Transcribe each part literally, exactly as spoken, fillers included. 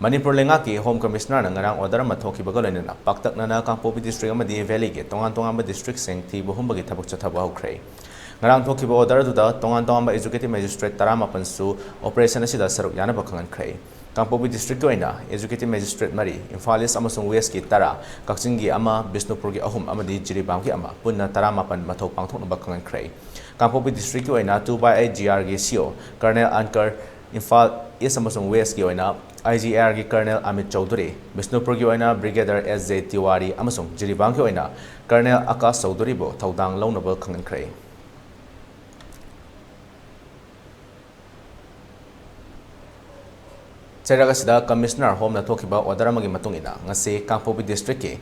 ꯃꯅꯤꯄꯨꯔ ꯂꯩꯉꯥꯛꯀꯤ ꯍꯣꯝ ꯀꯃꯤꯁꯅꯔꯅ ꯉꯔꯥꯡ ꯑꯣꯔꯗꯔ ꯑꯃ ꯊꯣꯛꯈꯤꯕꯒ ꯂꯣꯏꯅꯅ ꯄꯥꯛꯇꯛꯅꯅ ꯀꯥꯡꯄꯣꯛꯄꯤ ꯗꯤꯁꯇ꯭ꯔꯤꯛ ꯑꯃꯗꯤ ꯚꯦꯂꯤꯒꯤ ꯇꯣꯉꯥꯟ ꯇꯣꯉꯥꯟꯕ ꯗꯤꯁꯇ꯭ꯔꯤꯛꯁꯤꯡ ꯊꯤꯕ ꯍꯨꯝꯕꯒꯤ ꯊꯕꯛ ꯆꯠꯊꯕ ꯍꯧꯈ꯭ꯔꯦ꯫ ꯉꯔꯥꯡ ꯊꯣꯛꯈꯤꯕ ꯑꯣꯔꯗꯔ ꯑꯗꯨꯗ ꯇꯣꯉꯥꯟ ꯇꯣꯉꯥꯟꯕ ꯑꯦꯖꯨꯀꯦꯇꯤꯚ ꯃꯦꯖꯤꯁꯇ꯭ꯔꯦꯠ ꯇꯔꯥꯃꯥꯄꯟꯁꯨ ꯑꯣꯄꯔꯦꯁꯟ ꯑꯁꯤꯗ ꯁꯔꯨꯛ ꯌꯥꯅꯕ ꯈꯪꯍꯟꯈ꯭ꯔꯦ꯫ ꯀꯥꯡꯄꯣꯛꯄꯤ ꯗꯤꯁꯇ꯭ꯔꯤꯛꯀꯤ ꯑꯣꯏꯅ ꯑꯦꯖꯨꯀꯦꯇꯤꯚ ꯃꯦꯖꯤꯁꯇ꯭ꯔꯦꯠ ꯃꯔꯤ, ꯏꯝꯐꯥꯜ ꯏꯁ ꯑꯃꯁꯨꯡ ꯋꯦꯁꯀꯤ ꯇꯔꯥ, ꯀꯛꯆꯤꯡꯒꯤ ꯑꯃ, ꯕꯤꯁꯅꯨꯄꯨꯔꯒꯤ ꯑꯍꯨꯝ ꯑꯃꯗꯤ ꯖꯤꯔꯤꯕꯥꯝꯒꯤ ꯑꯃ, ꯄꯨꯟꯅ ꯇꯔꯥꯃꯥꯄꯟ ꯃꯊꯧ ꯄꯥꯡꯊꯣꯛꯅꯕ ꯈꯪꯍꯟꯈ꯭ꯔꯦ꯫ ꯀꯥꯡꯄꯣꯛꯄꯤ ꯗꯤꯁꯇ꯭ꯔꯤꯛꯀꯤ ꯑꯣꯏꯅ two by eight G R ꯒꯤ C O ꯀꯔꯅꯦꯜ ꯑꯟꯀꯔ, ꯏꯝꯐꯥꯜ ꯏꯁ ꯑꯃꯁꯨꯡ ꯋꯦꯁꯀꯤ ꯑꯣꯏꯅ I G R ꯒꯤ ꯀꯔꯅꯦꯜ ꯑꯃꯤꯠ ꯆꯧꯙꯨꯔꯤ, ꯕꯤꯁꯅꯨꯄꯨꯔꯒꯤ ꯑꯣꯏꯅ ꯕ꯭ꯔꯤꯒꯦꯗꯔ ꯑꯦꯁ ꯖꯦ ꯇꯤꯋꯥꯔꯤ ꯑꯃꯁꯨꯡ ꯖꯤꯔꯤꯕꯥꯝꯒꯤ ꯑꯣꯏꯅ ꯀꯔꯅꯦꯜ ꯑꯀꯥꯁ ꯆꯧꯙꯨꯔꯤꯕꯨ ꯊꯧꯗꯥꯡ ꯂꯧꯅꯕ ꯈꯪꯍꯟꯈ꯭ꯔꯦ꯫ ꯆꯩꯔꯛ ꯑꯁꯤꯗ ꯀꯃꯤꯁꯅꯔ ꯍꯣꯝꯅ ꯊꯣꯛꯈꯤꯕ ꯑꯣꯔꯗꯔ ꯑꯃꯒꯤ ꯃꯇꯨꯡ ꯏꯟꯅ, ꯉꯁꯤ ꯀꯥꯡꯄꯣꯛꯄꯤ ꯗꯤꯁꯇ꯭ꯔꯤꯛꯀꯤ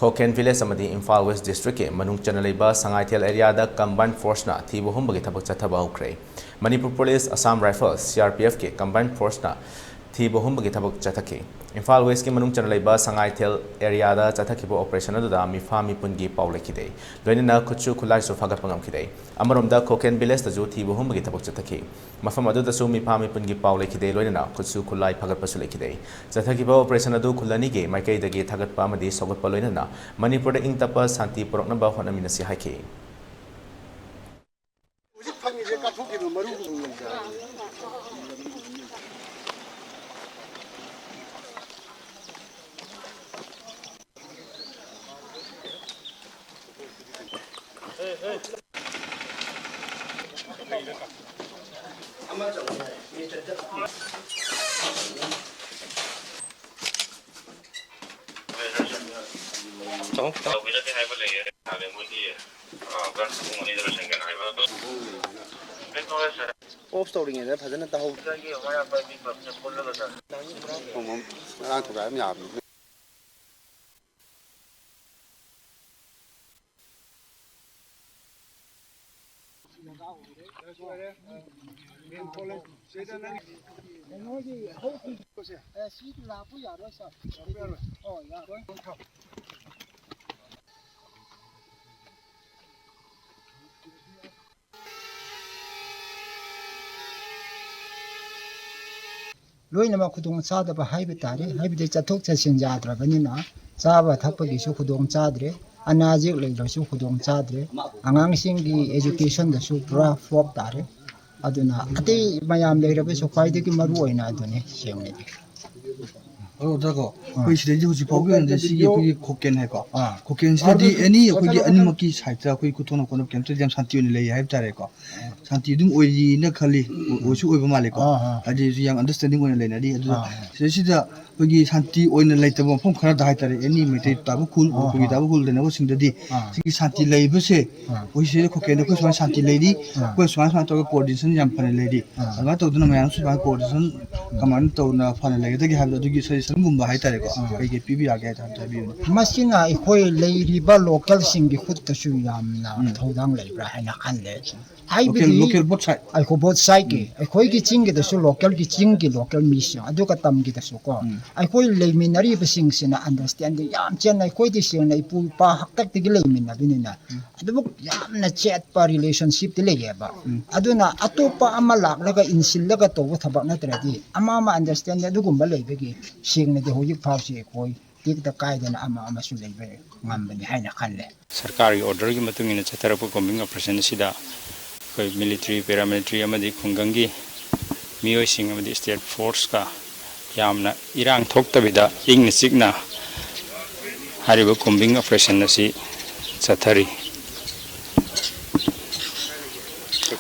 ꯈꯣꯀꯦꯟ ꯚꯤꯂꯦꯖ ꯑꯃꯗꯤ ꯏꯝꯐꯥꯜ ꯋꯦꯁ ꯗꯤꯁꯇ꯭ꯔꯤꯛꯀꯤ ꯃꯅꯨꯡ ꯆꯟꯅ ꯂꯩꯕ ꯁꯉꯥꯏꯊꯦꯜ ꯑꯦꯔꯤꯌꯥꯗ ꯀꯝꯕꯥꯏꯟ ꯐꯣꯔꯁꯅ ꯊꯤꯕ ꯍꯨꯝꯕꯒꯤ ꯊꯕꯛ ꯆꯠꯊꯕ ꯍꯧꯈ꯭ꯔꯦ꯫ Manipur police, Assam rifles, C R P F ꯀꯤ ꯀꯝꯕꯥꯏꯟ ꯐꯣꯔꯁꯅ ꯊꯤꯕ ꯍꯨꯝꯕꯒꯤ ꯊꯕꯛ ꯆꯠꯊꯈꯤ꯫ ꯏꯝꯐꯥꯜ ꯋꯦꯁꯀꯤ ꯃꯅꯨꯡ ꯆꯟꯅ ꯂꯩꯕ ꯁꯉꯥꯏꯊꯦꯜ ꯑꯦꯔꯤꯌꯥꯗ ꯆꯠꯊꯈꯤꯕ ꯑꯣꯄꯔꯦꯁꯟ ꯑꯗꯨꯗ ꯃꯤꯐꯥ ꯃꯤꯄꯨꯟꯒꯤ ꯄꯥꯎ ꯂꯩꯈꯤꯗꯦ꯫ ꯂꯣꯏꯅꯅ ꯈꯨꯠꯁꯨ ꯈꯨꯠꯂꯥꯏꯁꯨ ꯐꯥꯒꯠꯄ ꯉꯝꯈꯤꯗꯦ꯫ ꯑꯃꯔꯣꯝꯗ, ꯈꯣꯀꯦꯟ ꯚꯤꯂꯦꯖꯇꯁꯨ ꯊꯤꯕ ꯍꯨꯝꯕꯒꯤ ꯊꯕꯛ ꯆꯠꯊꯈꯤ꯫ ꯃꯐꯝ ꯑꯗꯨꯗꯁꯨ ꯃꯤꯐꯥ ꯃꯤꯄꯨꯟꯒꯤ ꯄꯥꯎ ꯂꯩꯈꯤꯗꯦ, ꯂꯣꯏꯅꯅ ꯈꯨꯠꯁꯨ ꯈꯨꯠꯂꯥꯏ ꯐꯥꯒꯠꯄꯁꯨ ꯂꯩꯈꯤꯗꯦ꯫ ꯆꯠꯊꯈꯤꯕ ꯑꯣꯄꯔꯦꯁꯟ ꯑꯗꯨ ꯈꯨꯜ ꯑꯅꯤꯒꯤ ꯃꯥꯏꯀꯩꯗꯒꯤ ꯊꯥꯒꯠꯄ ꯑꯃꯗꯤ ꯁꯧꯒꯠꯄ, ꯂꯣꯏꯅꯅ ꯃꯅꯤꯄꯨꯔꯗ ꯏꯪ ꯇꯞꯄ ꯁꯥꯟꯇꯤ ꯄꯨꯔꯛꯅꯕ ꯍꯣꯠꯅꯃꯤꯟꯅꯁꯤ ꯍꯥꯏꯈꯤ꯫ ꯍꯧꯖꯤꯛ ꯐꯪꯉꯤꯁꯦ ꯀꯥꯞꯊꯣꯛꯈꯤꯕ ꯃꯔꯨ꯫ ꯇꯧꯕꯤꯔꯒꯦ ꯍꯥꯏꯕ ꯂꯩꯌꯦ꯫ ꯃꯣꯏꯒꯤ, ꯑ, ꯕ꯭ꯔꯥꯟꯁ ꯄꯨꯡ ꯑꯅꯤꯗ ꯂꯣꯏꯁꯟꯒꯅꯤ ꯍꯥꯏꯕ꯫ ꯑꯣꯐ ꯇꯧꯔꯤꯉꯩꯗ ꯐꯖꯅ ꯇꯧꯍꯧ꯫ ꯉꯔꯥꯡ ꯊꯨꯒꯥꯏ ꯑꯃ ꯌꯥꯕꯅꯤ꯫ ꯂꯣꯏꯅꯃꯛ ꯈꯨꯗꯣꯡ ꯆꯥꯗꯕ ꯍꯥꯏꯕ ꯇꯥꯔꯦ꯫ ꯍꯥꯏꯕꯗꯤ ꯆꯠꯊꯣꯛ ꯆꯠꯁꯤꯟ ꯌꯥꯗ꯭ꯔꯕꯅꯤꯅ ꯆꯥꯕ ꯊꯛꯄꯒꯤꯁꯨ ꯈꯨꯗꯣꯡ ꯆꯥꯗ꯭ꯔꯦ, ꯑꯅꯥ ꯑꯌꯦꯛ ꯂꯩꯔꯁꯨ ꯈꯨꯗꯣꯡ ꯆꯥꯗ꯭ꯔꯦ, ꯑꯉꯥꯡꯁꯤꯡꯒꯤ educationꯗꯁꯨ ꯄꯨꯔꯥ flop ꯇꯥꯔꯦ꯫ ꯑꯗꯨꯅ ꯑꯇꯩ ꯃꯌꯥꯝ ꯂꯩꯔꯕꯁꯨ ꯈ꯭ꯋꯥꯏꯗꯒꯤ ꯃꯔꯨ ꯑꯣꯏꯅ ꯑꯗꯨꯅꯤ ꯁꯦꯡꯅꯗꯤ꯫ ꯑꯗꯣ ꯑꯣꯖꯥꯀꯣ, ꯑꯩꯈꯣꯏ ꯁꯤꯗꯩꯁꯤ ꯍꯧꯖꯤꯛ ꯐꯥꯎꯒꯤ ꯑꯣꯏꯅꯗꯤ ꯁꯤꯒꯤ ꯑꯩꯈꯣꯏꯒꯤ ꯈꯣꯀꯦꯟ ꯍꯥꯏꯀꯣ, ꯑꯥ꯫ ꯈꯣꯀꯦꯟꯁꯤꯗꯗꯤ ꯑꯦꯅꯤ ꯑꯩꯈꯣꯏꯒꯤ ꯑꯅꯤꯃꯛꯀꯤ ꯁꯥꯏꯠꯇ ꯑꯩꯈꯣꯏ ꯈꯨꯊꯣꯛꯅ ꯈꯣꯠꯅꯕ ꯀꯩꯝꯇ ꯌꯥꯝ ꯁꯥꯟꯇꯤ ꯑꯣꯏꯅ ꯂꯩ ꯍꯥꯏꯕ ꯇꯥꯔꯦꯀꯣ꯫ ꯁꯥꯟꯇꯤ ꯑꯗꯨꯝ ꯑꯣꯏꯔꯤꯅ ꯈꯜꯂꯤ, ꯑꯣꯏꯁꯨ ꯑꯣꯏꯕ ꯃꯥꯜꯂꯦꯀꯣ꯫ ꯑꯥ, ꯑꯥ꯫ ꯍꯥꯏꯗꯤ ꯍꯧꯖꯤꯛ ꯌꯥꯝ understanding ꯑꯣꯏꯅ ꯂꯩꯅꯔꯤ꯫ ꯑꯗꯨꯅ ꯑꯥ꯫ ꯁꯤꯗꯩꯁꯤꯗ ꯑꯩꯈꯣꯏꯒꯤ ꯁꯥꯟꯇꯤ ꯑꯣꯏꯅ ꯂꯩꯇꯕ ꯃꯐꯝ ꯈꯔꯗ ꯍꯥꯏꯇꯥꯔꯦ, ꯑꯦꯅꯤ ꯃꯩꯇꯩ ꯇꯥꯕ ꯈꯨꯜ, ꯑꯥ, ꯀꯕꯨꯏ ꯑꯥ꯫ ꯇꯥꯕ ꯈꯨꯜ ꯂꯩꯅꯕꯁꯤꯡꯗꯗꯤ ꯑꯥ꯫ ꯁꯤꯒꯤ ꯁꯥꯟꯇꯤ ꯂꯩꯕꯁꯦ, ꯑꯥ꯫ ꯑꯩꯈꯣꯏ ꯁꯤꯗ ꯈꯣꯀꯦꯟꯗ ꯑꯩꯈꯣꯏ ꯁꯨꯃꯥꯏꯅ ꯁꯥꯟꯇꯤ ꯂꯩꯔꯤ, ꯑꯥ꯫ ꯑꯩꯈꯣꯏ ꯁꯨꯃꯥꯏꯅ ꯁꯨꯃꯥꯏꯅ ꯇꯧꯔꯒ coordination ꯌꯥꯝ ꯐꯅ ꯂꯩꯔꯤ, ꯑꯥ꯫ ꯑꯗꯨꯃꯥꯏꯅ ꯇꯧꯗꯅ ꯃꯌꯥꯝ ꯁꯨꯃꯥꯏꯅ coordination ꯀꯃꯥꯏꯅ ꯇꯧꯅ ꯐꯅ ꯂꯩꯒꯗꯒꯦ ꯍꯥꯏꯕꯗꯣ ꯑꯗꯨꯒꯤ suggestionꯒꯨꯝꯕ ꯍꯥꯏꯇꯥꯔꯦꯀꯣ, ꯑꯥ꯫ ꯀꯩ ꯀꯩ ꯄꯤꯕ ꯌꯥꯒꯦ ꯍꯥꯏꯗꯣ ꯑꯝꯇ ꯍꯥꯏꯕꯤꯌꯨꯅꯦ꯫ ꯃꯁꯤꯅ ꯑꯩꯈꯣꯏ ꯂꯩꯔꯤꯕ localꯁꯤꯡꯒꯤ ꯈꯨꯠꯇꯁꯨ ꯌꯥꯝꯅ ꯎꯝ꯫ ꯊꯧꯗꯥꯡ ꯂꯩꯕ꯭ꯔꯥ ꯍꯥꯏꯅ ꯈꯜꯂꯦ꯫ Local, ꯍꯥꯏꯕꯗꯤ local both side꯫ ꯑꯩꯈꯣꯏ both sideꯀꯤ, ꯑꯩꯈꯣꯏꯒꯤ ꯆꯤꯡꯒꯤꯗꯁꯨ localꯒꯤ, ꯆꯤꯡꯒꯤ local ꯃꯤꯁꯤꯡ, ꯑꯗꯨꯒ ꯇꯝꯒꯤꯗꯁꯨ ꯀꯣ, ꯎꯝ꯫ ꯑꯩꯈꯣꯏ ꯂꯩꯃꯤꯟꯅꯔꯤꯕꯁꯤꯡꯁꯤꯅ understanding ꯌꯥꯝ ꯆꯦꯟꯅ, ꯑꯩꯈꯣꯏꯗꯤ ꯁꯦꯡꯅ ꯏꯄꯨ ꯏꯄꯥ ꯍꯥꯛꯇꯛꯇꯒꯤ ꯂꯩꯃꯤꯟꯅꯕꯅꯤꯅ ꯑꯗꯨꯃꯛ ꯌꯥꯝꯅ ꯆꯦꯠꯄ relationshipꯇꯤ ꯂꯩꯌꯦꯕ꯫ ꯎꯝ꯫ ꯑꯗꯨꯅ ꯑꯇꯣꯞꯄ ꯑꯃ ꯂꯥꯛꯂꯒ ꯏꯟꯁꯤꯜꯂꯒ ꯇꯧꯕ ꯊꯕꯛ ꯅꯠꯇ꯭ꯔꯗꯤ ꯑꯃ ꯑꯃ understanding ꯑꯗꯨꯒꯨꯝꯕ ꯂꯩꯕꯒꯤ ꯁꯦꯡꯅꯗꯤ ꯍꯧꯖꯤꯛ ꯐꯥꯎꯁꯤ ꯑꯩꯈꯣꯏ ꯇꯦꯛꯇ ꯀꯥꯏꯗꯅ ꯑꯃ ꯑꯃꯁꯨ ꯂꯩꯕ ꯉꯝꯕꯅꯤ ꯍꯥꯏꯅ ꯈꯜꯂꯦ꯫ ꯁꯔꯀꯥꯔꯒꯤ orderꯒꯤ ꯃꯇꯨꯡ ꯏꯟꯅ ꯆꯠꯊꯔꯛꯄ combing operation ꯑꯁꯤꯗ ꯑꯩꯈꯣꯏ military, paramilitary ꯑꯃꯗꯤ ꯈꯨꯡꯒꯪꯒꯤ ꯃꯤꯑꯣꯏꯁꯤꯡ ꯑꯃꯗꯤ state forceꯀ ꯌꯥꯝꯅ ꯏꯔꯥꯡ ꯊꯣꯛꯇꯕꯤꯗ ꯏꯪꯅ ꯆꯤꯛꯅ ꯍꯥꯏꯔꯤꯕ combing operation ꯑꯁꯤ ꯆꯠꯊꯔꯤ꯫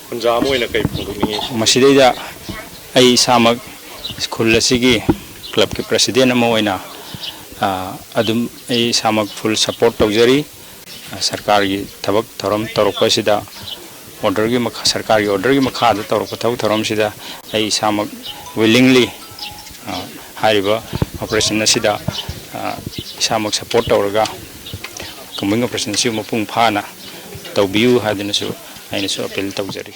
ꯈꯨꯟꯖꯥ ꯑꯃ ꯑꯣꯏꯅ ꯀꯔꯤ ꯐꯣꯡꯗꯣꯛꯅꯤꯡꯉꯤ? ꯃꯁꯤꯗꯩꯗ ꯑꯩ ꯏꯁꯥꯃꯛ ꯈꯨꯜ ꯑꯁꯤꯒꯤ clubꯀꯤ president ꯑꯃ ꯑꯣꯏꯅ, ꯑ, ꯑꯗꯨꯝ ꯑꯩ ꯏꯁꯥꯃꯛ full support ꯇꯧꯖꯔꯤ꯫ ꯑ, ꯁꯔꯀꯥꯔꯒꯤ ꯊꯕꯛ ꯊꯧꯔꯝ ꯇꯧꯔꯛꯄ ꯑꯁꯤꯗ orderꯒꯤ ꯃꯈꯥ, ꯁꯔꯀꯥꯔꯒꯤ orderꯒꯤ ꯃꯈꯥꯗ ꯇꯧꯔꯛꯄ ꯊꯕꯛ ꯊꯧꯔꯝꯁꯤꯗ ꯑꯩ ꯏꯁꯥꯃꯛ willingly, ꯑ, ꯍꯥꯏꯔꯤꯕ operation ꯑꯁꯤꯗ, ꯑ, ꯏꯁꯥꯃꯛ support ꯇꯧꯔꯒ combing operation ꯑꯁꯤ ꯃꯄꯨꯡ ꯐꯥꯅ ꯇꯧꯕꯤꯌꯨ ꯍꯥꯏꯗꯨꯅꯁꯨ ꯑꯩꯅꯁꯨ appeal ꯇꯧꯖꯔꯤ꯫